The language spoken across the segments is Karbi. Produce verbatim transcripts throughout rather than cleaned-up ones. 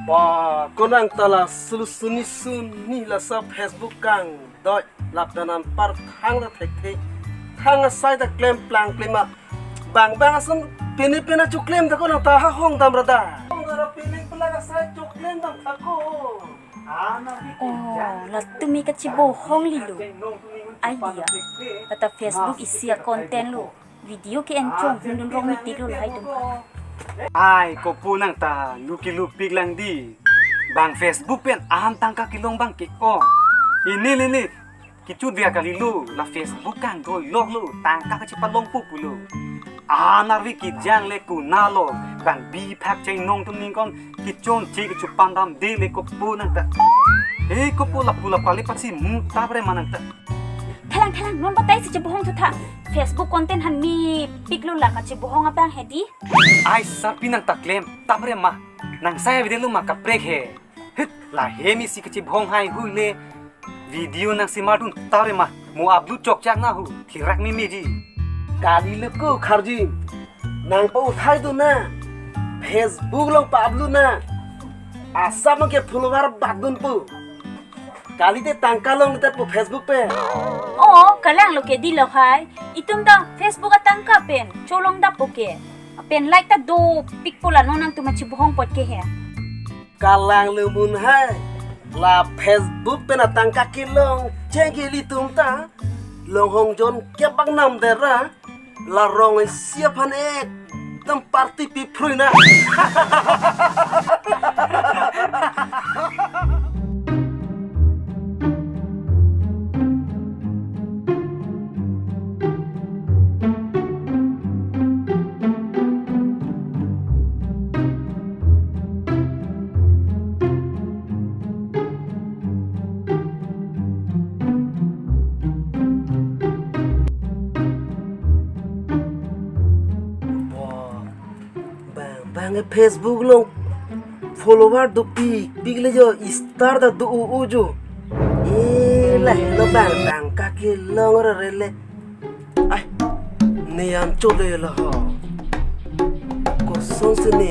Ba, konang ta la sulu suni suni la sa Facebook kangdoi lapen anpar thang ta thekthe. Thang asai ta klemplang klema. Bang bang ason pini pina chuklem ta konang ta ha hong dam rada. Hong dam ra pini pula asai chuklem dam ta ko. Oh, la tumi kachibohong lilo. Idea. Lata Facebook isi a-content lo. Video ke-en chonghundun rong mitik lo lahai atum. Ai, kopu nang ta, luki lupik lang di. Bang Facebook pen ahan tangka kelong bang ke-ong. Ini, ini, ini. Kichu dia kali lo, la Facebook kangdoi lok lo, tangka kachepalong pupu lo. Ahan arvi kejang le kuna lo, bang biphak chai nong atum ningkon, kechonche kechupandam de le kopu nang ta. Eh, kopu lapu la pali patsi mu tapre ma nang ta. Thelang, thelang, non batai si chibohong thu tha. Facebook content han mepik lo la kachibohong abang he di. Ai sarpi nang ta klem, tapre ma. Nang saya video lo ma kaprek he. Hit, la hem isi kachibohong hai hui le. Video nang simardun tapre ma. Mo upload chokchak na hu. Thirak memeji. Kali le ko kharji. Nang pa uthai dun na. Facebook along pa-upload na. Asap ke follower bak dunpo. Kalite tangka longledet pu Facebook pen. Oh, kalang lo ke di lo hai. Itum ta Facebook atangka pen cholongdappo ke. Pen like ta dopikpo la non nangtum chibohong apot ke he. Kalang lo mun hai. La Facebook pen atangka kelong chengke ilitum ta. Longhong jon kebak nam dera. La rong isi aphan ekdom party piphrui na. Bo, bang, bang ke Facebook along follower dopikpik le jo, star ta do-o-o jo. Eh, lahelo bang, tangka kelong rere le. Ai, ne anchot le la ho. Kosonsi ne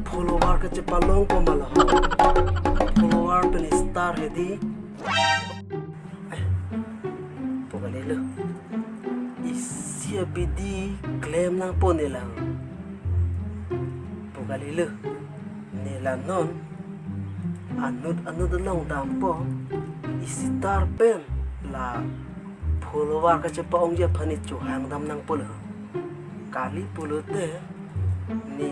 follower kachepalongpo ma la ho. Follower pen star he di. Ai, pu kalilo. Isi abidi klem nangpo ne la ho. Pu kalilo. Ne la non anut anut along dampo, star pen la follower kachepa-ongji aphan ne chohang dam nangpo lo. Kali pulote ne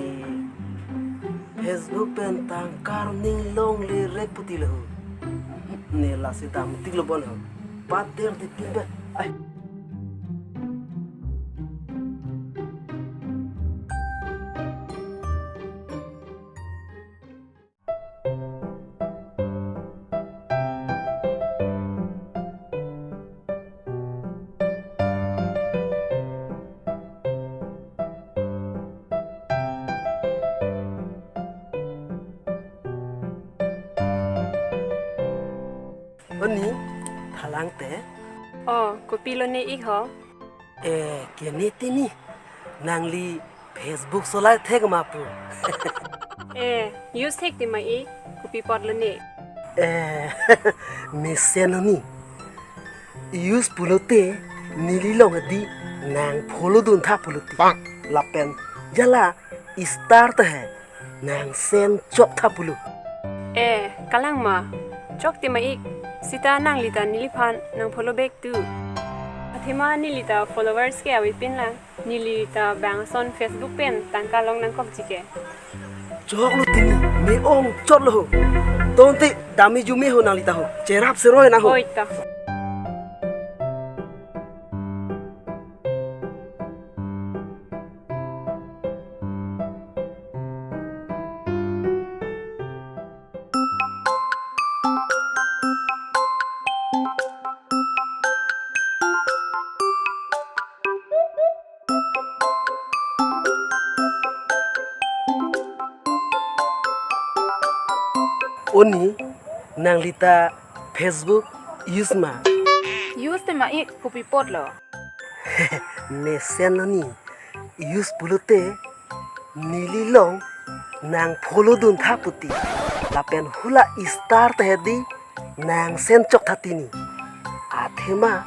Facebook pen tangka ning longle rek puti lo. Ne lasi damtik lo bon ho. Pater di timbe. Ai. Oni, thalang te. Oh, kopilo ne ik ho? Eh, ke ne tini. Nangli Facebook solai thek ma pu? Eh, use thek ti ma ik, kopi apot lo ne? Eh, mesen oni. Use pulote, neli long hadi nang follow dun tha pulote. Lapen, jala, star ta he, nang send chok tha pulo. Eh, kalang ma, chok ti ma ik, sita nangli ta neliphan nang follow back tu. Athema neli ta followers ke avepin lang. Neli ta bang ason Facebook pen tangka long nangkokji ke. Choklo tini, me-ong chotlo ho. Tonte dami jume ho nangli ta ho. Cherap seroi na ho. Oi ta. Oni, nangli ta Facebook use ma? Use te ma-ik, kopi apotlo? Mesen lo ni, use pulote, neli along nang follow duntha puti. Lapen hula star ta hedi, nang send chok tha ti ni. Athema,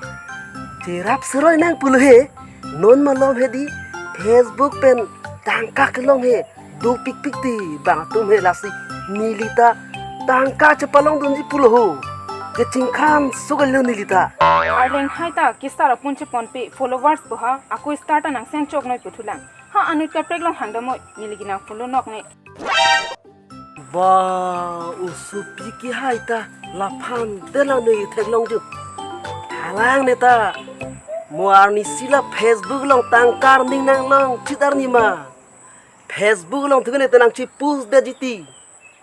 cherap seroi nang pulo he, non malom hedi, Facebook pen tangka kelong he, dopikpik ti bang atum he lasi neli ta tangka chepalong dunji pulo ho. Kechingkhan sugalo neli ta. Arleng hai ta ke star apun cheponpe followers po ha, ako star ta nang send chok noi puthulang. Ha anut kaprek along hang damnoi, neli ke nang follow nok ne. Ba, oso pi ke hai ta laphan de lang noi theklong ju. Halang ne ta. Mo arnisi la Facebook along tangka earning nang longchit arni ma? Facebook along thu ke ne ta nangchepost detji ti.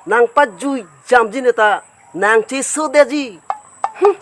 Nang pajui jamji ne ta nangcheso detji. Hmm.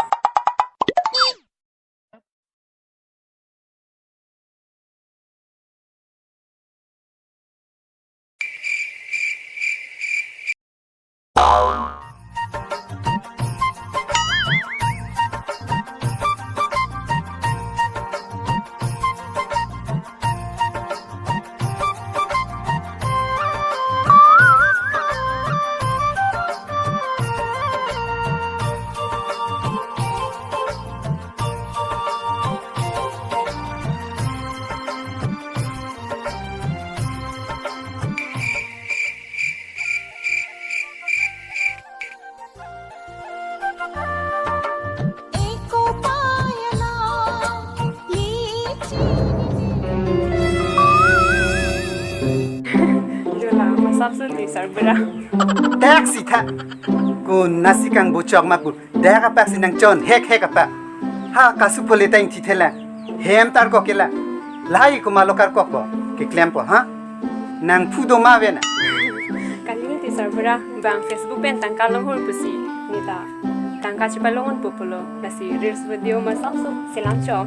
Jola, masap su ti sarbura. Taxi tha. Konatsi kangbochok ma pu. Dak apak si nangchon hek hek apak. Ha kasu phole ta ingthi thela. Hem tarkok ke la. Lahai komatlo karkokpo. Keklempo ha. Nangphu do ma ave na. Kali ti sarbura bang Facebook pen tangka longhul pusi. Ne ta tangka chepalong un pulo. Lasi reels video masap su selam chok.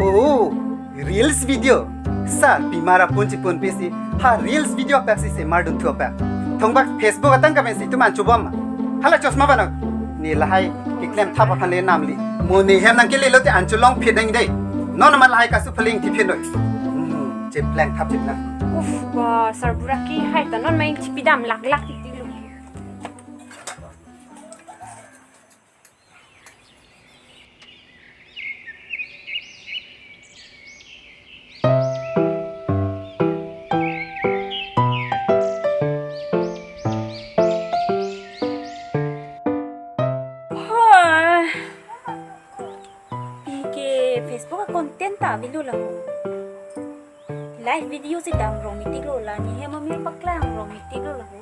Oh. Reels video. Sar pimar apun cheponpe si ha reels video apak si semar dunthu apak. Thongbak Facebook atangka pen si itum an chobom ma. Hala chosma bana. Ne lahai keklem thap aphan le namli. Mo ne hem nangkele lote an cholong phit nang dei. Non amat lahai kasu phling ti phit noi. Hmm, chepleng thap cheplang. Uf, ba sarbura ke hai ta non main chipidam lak lak ti lo. Hoi. Pi ke Facebook a-content ta avelo laho. Live video si dam rong mitik lo la, ne hem amir paklang rong mitik lo laho.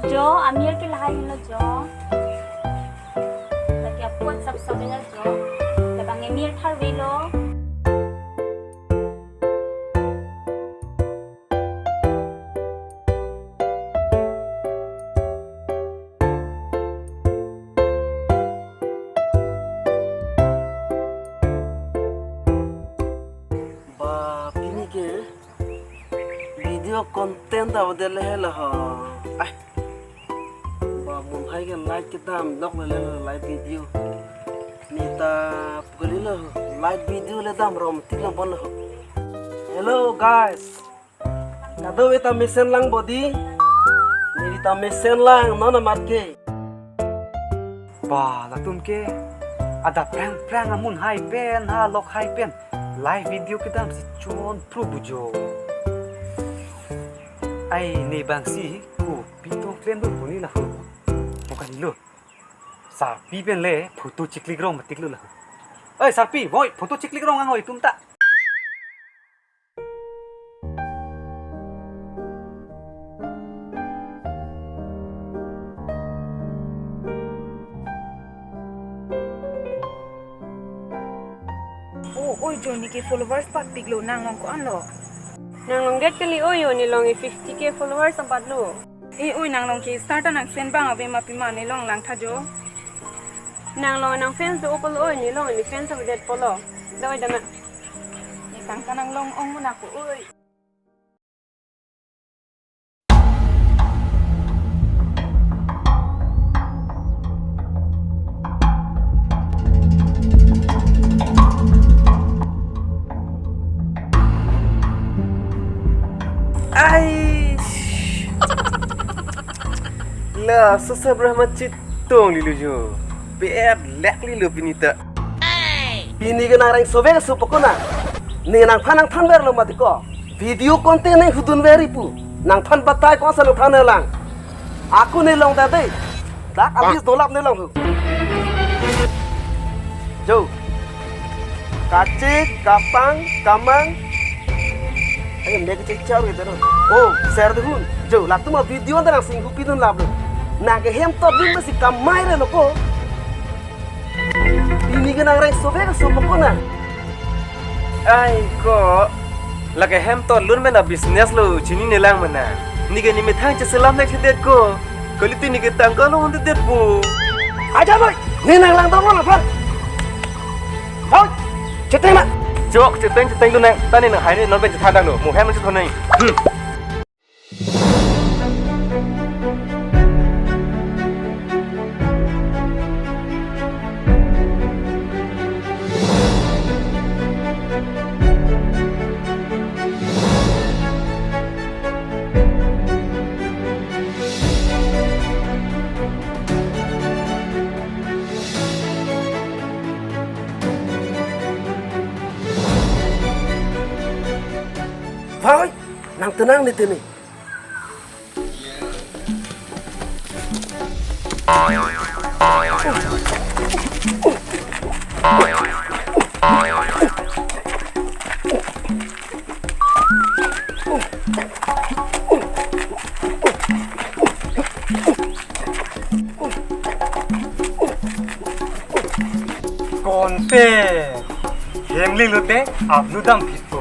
Jo, amir ke lahai lo jo. Lake apot sap sap lo jo. Labang amir tharvelo. Ba pini ke video content ta avedet le hela ha. Ai. Ba munhai ke live kedam lok le le live video. Ne ta pukali lo live video le dam rong mitik lo bon lo. Hello guys. Kadokave ta mesen lang bodi. Neli ta mesen lang non amat ke. Ba, latum ke adap prang prang amunhai pen, ha lokhai pen live video kedam si chonpru bujo. Ai ne bang si kopi tong klem do puni laho. Bukan lo. Sarpi pen le photo chiklik rong mitik lo laho. Oi Sarpi, voi photo chiklik rong ang oi tum ta. O, oi jo, ne ke followers patpik lo, nang along ko-an lo? Nang along det kali oi jo, ne along fifty K followers apat lo. E oi, nang along ke star ta nang send bang ave ma pima, ne along lang tha jo. Nang along nang fans do-o pulo oi, ne along ne fans avedet pulo. Da oi da ma. Ne tangka nang long ong mo na ko oi. Ai. La, sasa Brahma Chitung lilo jo. Bad luck lilo pini ta. Pini ke nangreng sovek supo kona. Ne nangphan nangthanverlo mati ko. Video content ne hudunver pu. Nangphan batai ko sa nangthanlang. Ako ne longdade. Dak abis dolap ne long hu. Jo. Kachik, kapang, kamang. Ayo, mek kachik chau gitu no. Oh, ser dehun. Jo, latum a-video anta nangsinghu pidun lap lo. Nang ke hem tot dun si kamai re lo ko. Pini ke nangreng sovek supo kona. Ai ko, lake hem tot lun mena business lo, chininelang mena. Ne ke ne methang cheselam nek chedet ko. Kali pini ke tangka lo hunde det po. Aja boy, ne nanglang tong lo nangphan. Boy, cheteng na. Chok, cheteng, cheteng tu nang. Tani nang hai ne non pen chethan dang lo. Mo hem chethan nang. Hmm. Bhai, nang tenang ne tene. Konte, hem lilo te, apnu dam phitpo.